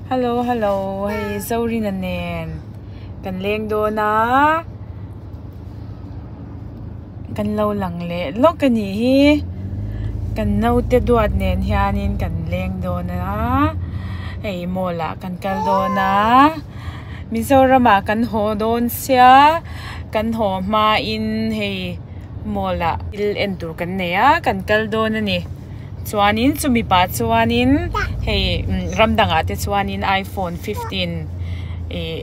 Hello hello hei Zorina nen kan leng dawn a kan lo lang leh lawk a nih hi kan naute duat nen hianin kan leng dawn a hei mall ah kan kal dawn a Mizoram ah kan haw dawn sia kan haw hmain hei mall ah thil en tur kan nei a kan kal dawn a ni. Chuanin chumi pah chuanin hei ram dangah te chuanin iphone 15 ih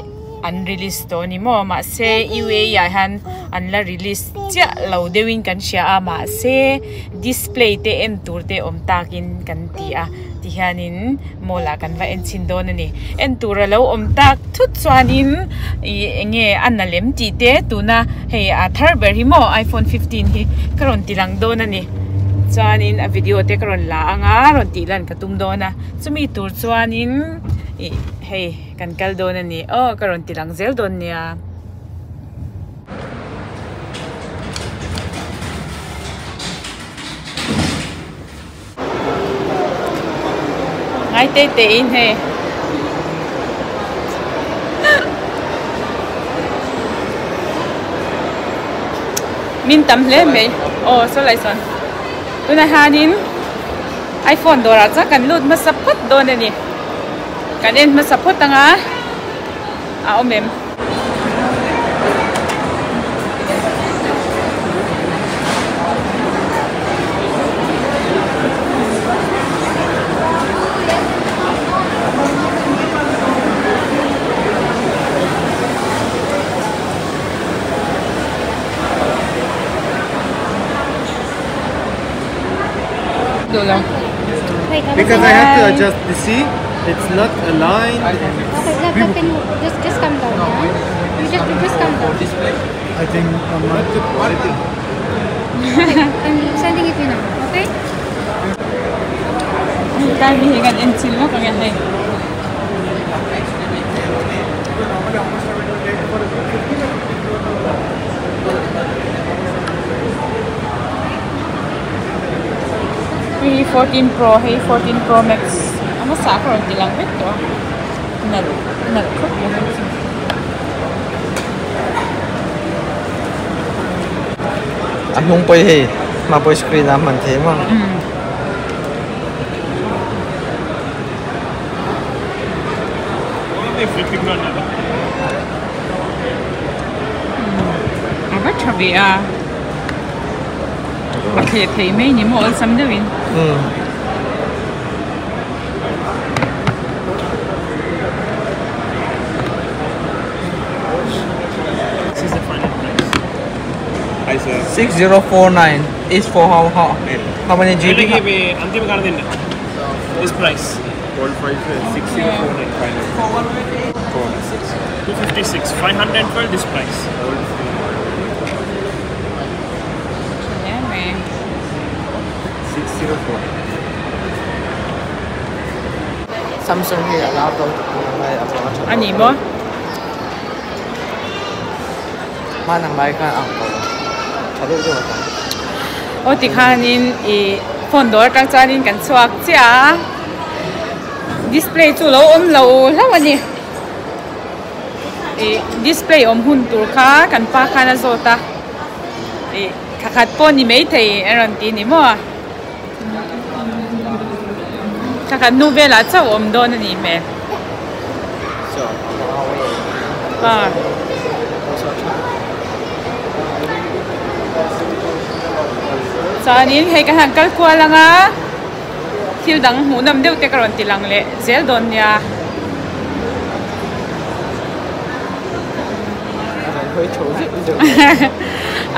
an release tawh a ni maw mahse UAE ah hian an la release chiah lo deuhin kan hria a mahse display te en tur te awm takin kan ti a tihianin mall ah kan va en chhin dawn a ni en tur a lo awm tak thut chuanin ih eng nge a na lem tih te tuna hei a thar ber hi maw iphone 15 hi ka rawn ti lang dawn a ni. Chuanin a video te ka rawn la ang a rawn tih lan ka tum dawn a chumi tur chuanin ih hei kan kal dawn a ni aw ka rawn ti lang zel dawn nia. Ngai te te in hei. Min tam hle mai aw saw lai sawn tunah hianin iphone dawrah chuan kan lut hmasa phawt dawn a ni kan en hmasa phawt anga a awm em. Because I have to adjust the see, it's not aligned. Okay, look, can you just just come down? Yeah? You just you just come down. I think I'm not the quality. Okay, I'm sending it to you now. Okay? Lai mi hi kan en chil vak ang e hei. Hei hi 14 pro hei 14 pro max a hmasa ka rawn ti lang vek tawh a nalh nalh khawp mai hei chu. A hnung pawh hi hei hma pawh screen a hman thei maw. A va tha ve a a thleh theih mai ni maw awlsam deuhin. 6049 is for how how how many GB? This price. 6049 final. 256 512 this price. 604. Samsung hi a lar dawn tak ang lai a vang a tha A ni maw? Hman ang lai khan ang tawh tha deuh deuh a tam. Aw tikhanin ih phone dawr atang chuanin kan chhuak chiah a, display chu lo awm lo hlauh a ni. Ih display awm hun tur kha kan pa khan a zawt a, ih thla khat pawh ni maithei a rawn ti ni maw? Thla khat hnu velah chauh awm dawn a nih hmel. Chuanin hei ka han kal kual ang a, thil dang hmuh nawm deuh te ka rawn ti lang leh zel dawn nia.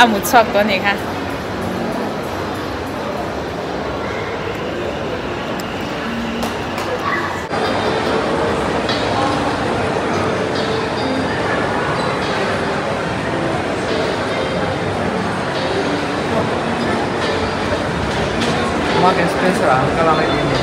A mut chhuak tawh a nih kha. Mark and Spencer ah an kal ang em ni.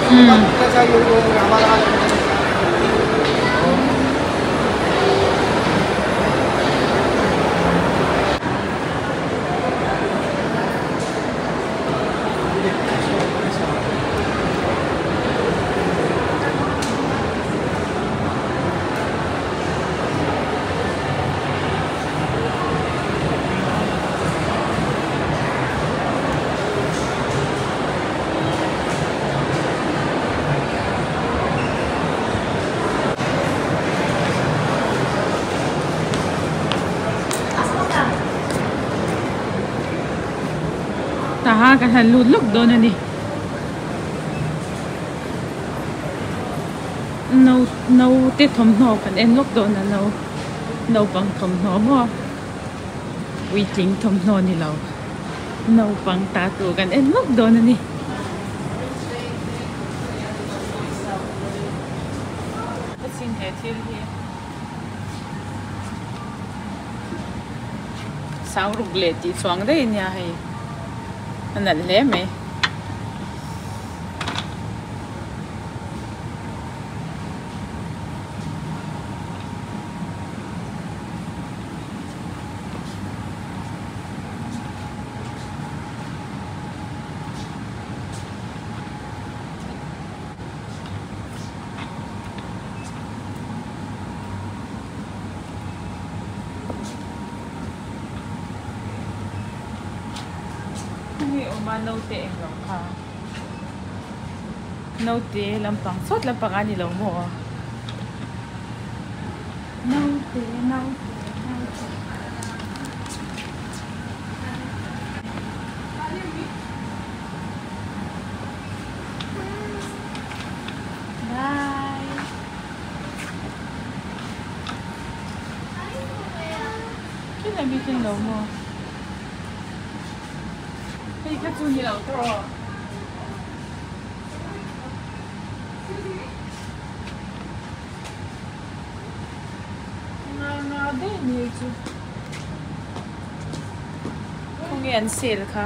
kha kan han lut lawk dawn a ni no naute thawmhnaw kan en lawk dawn a no naupang thawmhnaw maw puitling thawmhnaw ni lo naupang ta tur kan en lawk dawn a ni. Sang ruk leh tih chuang daih a nia hei a nalh hle mai. Hemi awma naute eng lo kha naute lampang sawt lampang a ni lo maw naute naute naute. Bye. Khi là mi trên lầu mà. Hei kha chu ni lo tawh. Nga nga daih ni chu. Khawnge an sale kha.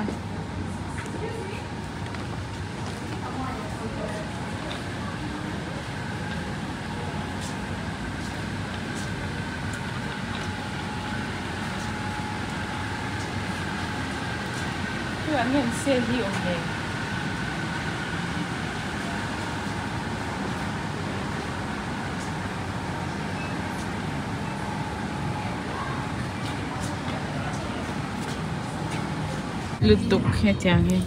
Tunah hian sale hi awm ve. Lutuk hetiang hi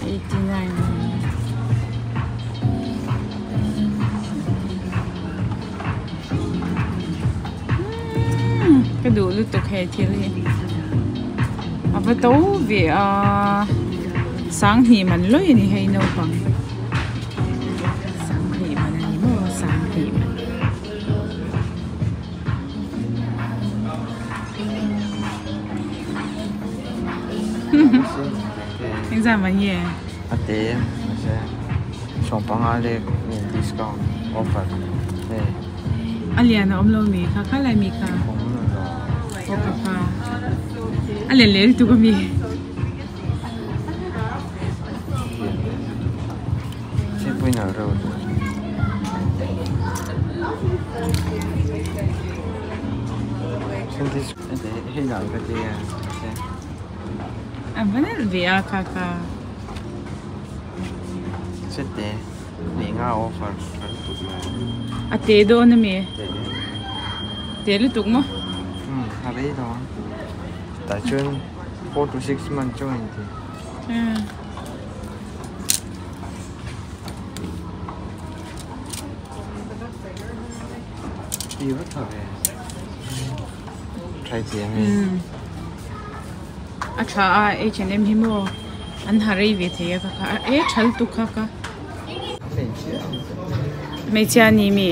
89 ka duh lutuk he thil hi a va to ve a sanghnih man lawi a ni hei naupang sanghnih man a ni maw sanghnih man. Engzah man nge? A te mahse sawmpanga leh discount offer hei. A lian a awm lo mi kha kha lai mi kha. Awm lo. Aw ka pa. A lian leh lutuk a mi. A va nalh ve a kha kha. A te dawn a mi? Te lutuk maw? A tha a H&M hi maw an ha rei ve thei a ka kha e tha lutuk kha ka hmeichhia a ni mi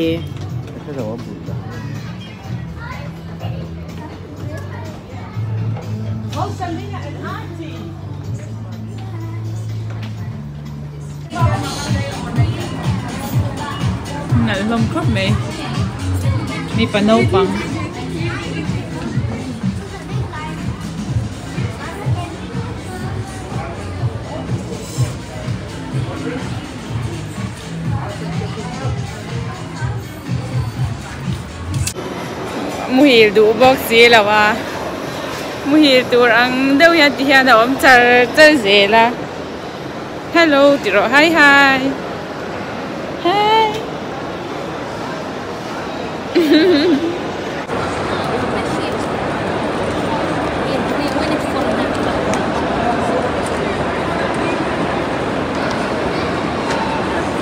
Nalh hlawm khawp mai mipa naupang. Muhil duh bawk si lo a muhil tur ang deuh hian ti hian a awm char char zel a hello ti rawh hi hi hi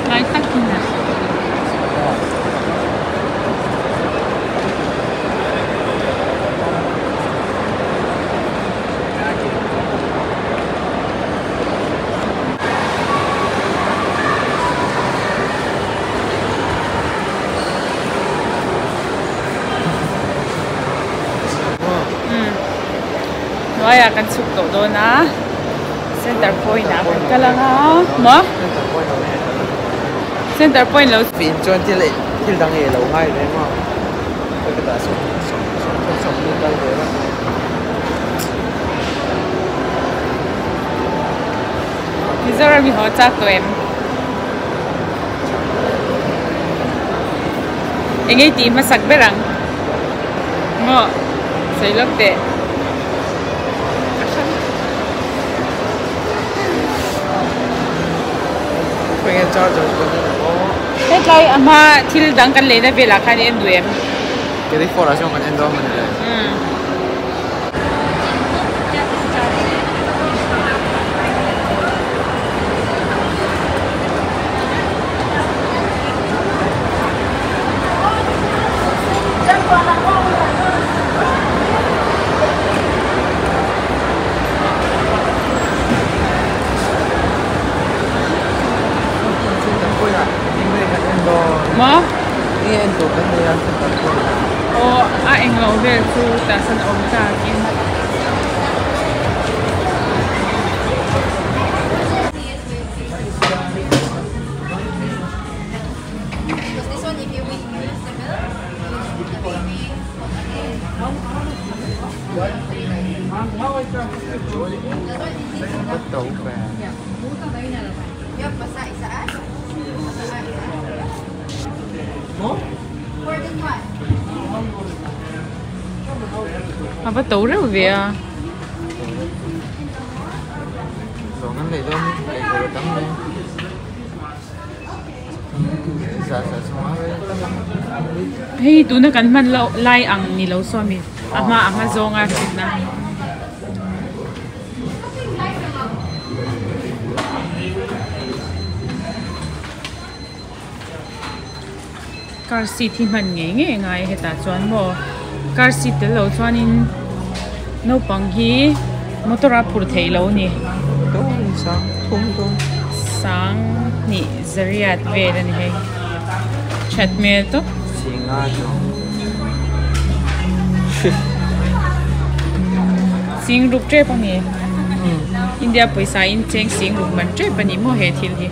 Lai takin a. Hnuaiah kan chhuk tawh dawn a, center point ah kan kal ang a, maw? Center point lo. Fim chuan thil thil dang ei lo ngai ve maw? Ka ka dah sawm sawm sawm thum sawm ni kal ve rawh. Mizoram i haw chak tawh em? Eng ei tih hmasak ber ang? Maw? Sawi lawk teh. Hetlai a hma thil dang kan leina velah khan i en duh em? Carry four ah chuan kan en dawn mawni le. Maw? Aw a englo vel chu tah sawn a awm takin. A va to reuh ve a. Hei tuna kan hman loh lai ang ni lo saw mi a hma a hma zawnga thutna. Car seat hi hman ngei ngei a ngai hetah chuan maw car seat tel lo chuanin naupang hi motor a phur theih lo a ni sang hnih zariat vel a ni hei that hmel tawp. Sing ruk tep a ni India pawisa in cheng sing ruk man tep a ni maw he thil hi.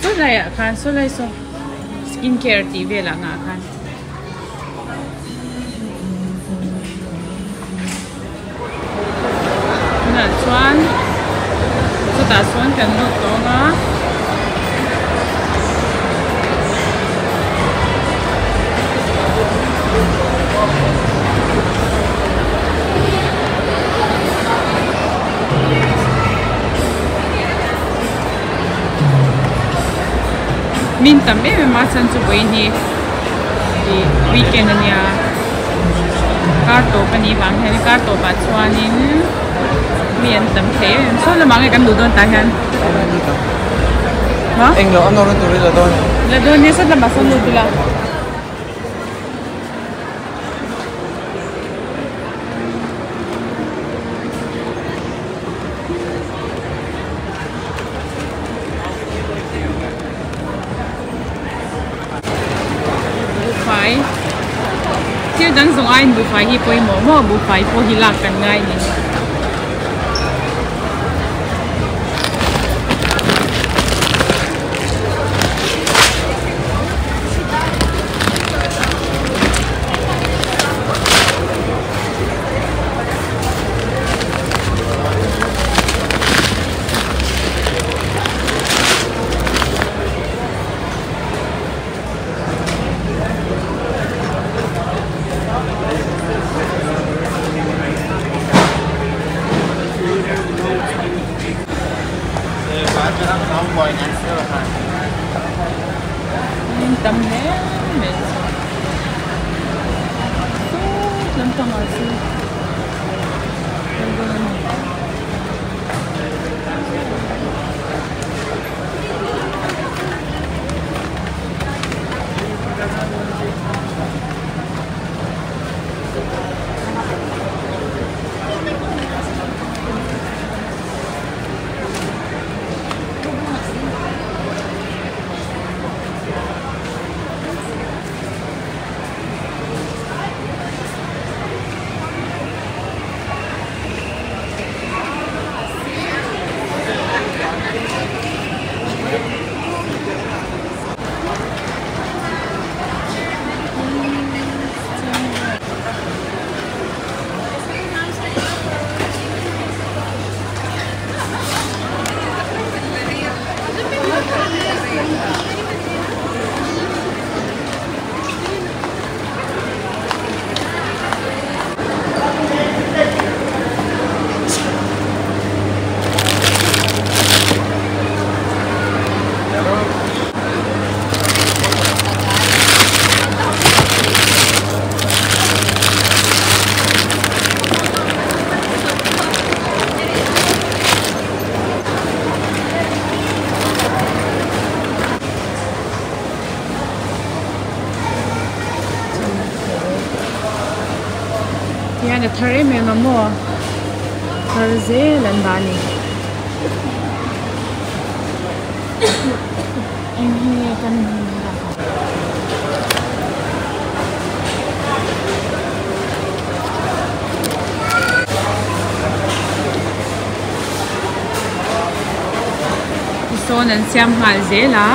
Saw laiah khan saw lai saw skin care tih velah ngah khan. Tunah chuan chutah sawn kan lut tawh ang a. Min tam em em a chuan chu vawiin hi ih weekend ania kar tawp anih vang hian kar tawpah chuanin mi an tam thei em em saw lamah nge kan luh dawn tah hian ha Englo a nawr tur i la dawn la dawn nia sawt lamah sawn lut ila. Buhfai thil dang zawng aiin buhfai hi pawimawh maw buhfai pawh hi lak kan ngai ni. Tam hle mai sawt lampangah chu kal dawn a ni. Hian a thar em em a maw thar zel an dah a ni eng hi nge kan dah ang. Tisawn an siam nghal zel a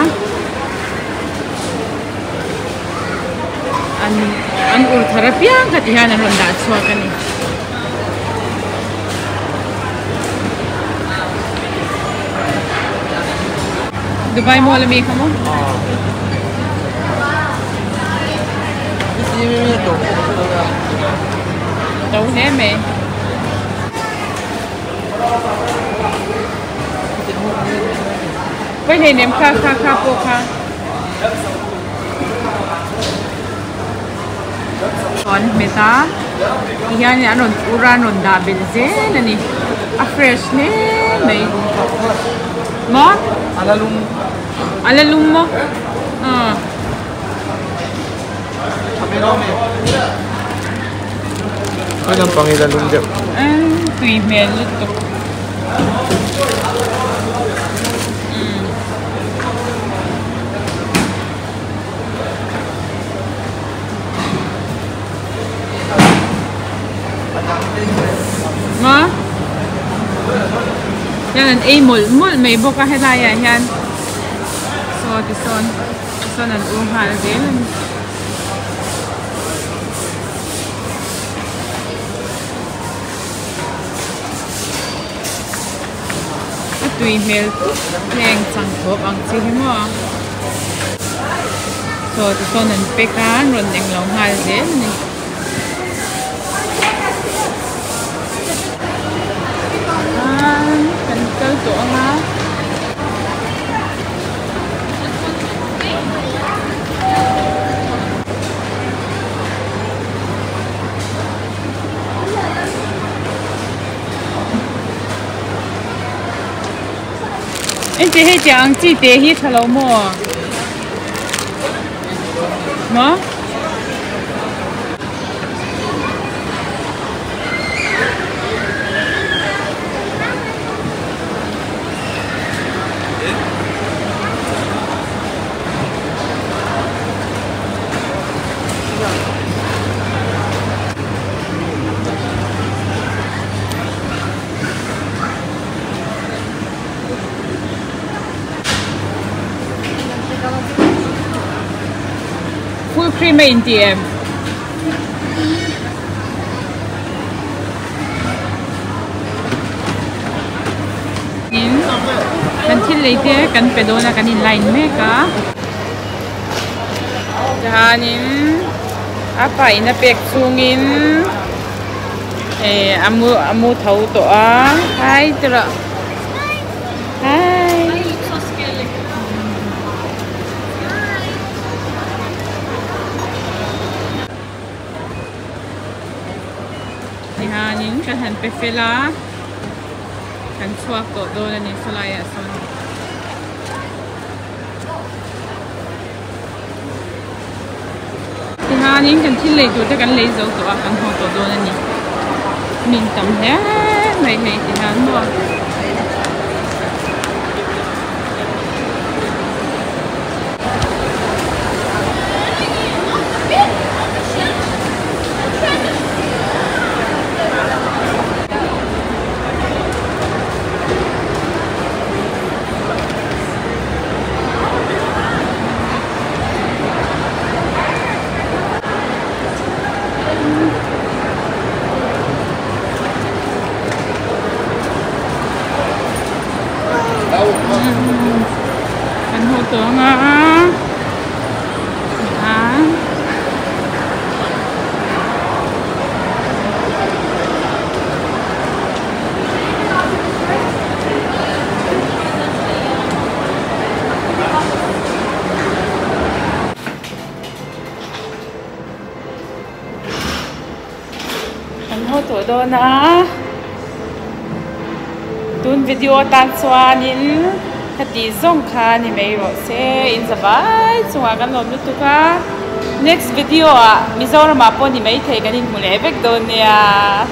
an an ur thar apiang kha ti hian an rawn dah chhuak a ni. Dubai mall ami kha maw? To hle mai. Pawi hleinem kha kha kha pawh kha. An hmet a ti hian an rawn ur a an rawn dah belh zel a ni a fresh hle mai maw a la lum a la lum maw ah a lampang hi la lum deuh tui hmel lutuk. Maw hian an ei mawlh mawlh mai bawk a helai ah hian saw tisawn tisawn an ur nghal zel a ni. A tui hmel tawp heng changthawp ang chi hi maw chaw te sawn an pack a an rawn eng lo nghal zel a ni. Kan kal tawh ang a. Engti hei tiang ang chi te hi tha lo maw? Maw? Full cream a inti em? In kan thil lei te kan pe dawn a kan in line mek a tihianin a pa in a pek chhungin eh a mu a mu tho tawh a hai ti rawh hai tihianin kan han pe fel a kan chhuak tawh dawn a ni sawlai ah sawn. Tihianin kan thil lei tur te kan lei zo tawh a kan haw tawh dawn a ni min tam hle mai hei tihian maw. Kan haw tawh ang a a. Kan haw tawh dawn a tun video atan chuanin heti zawng kha ni mai rawh se in za vai chungah kan lawm lutuk a. Next video ah Mizoram ah pawh ni maithei kan inhmu leh vek dawn nia.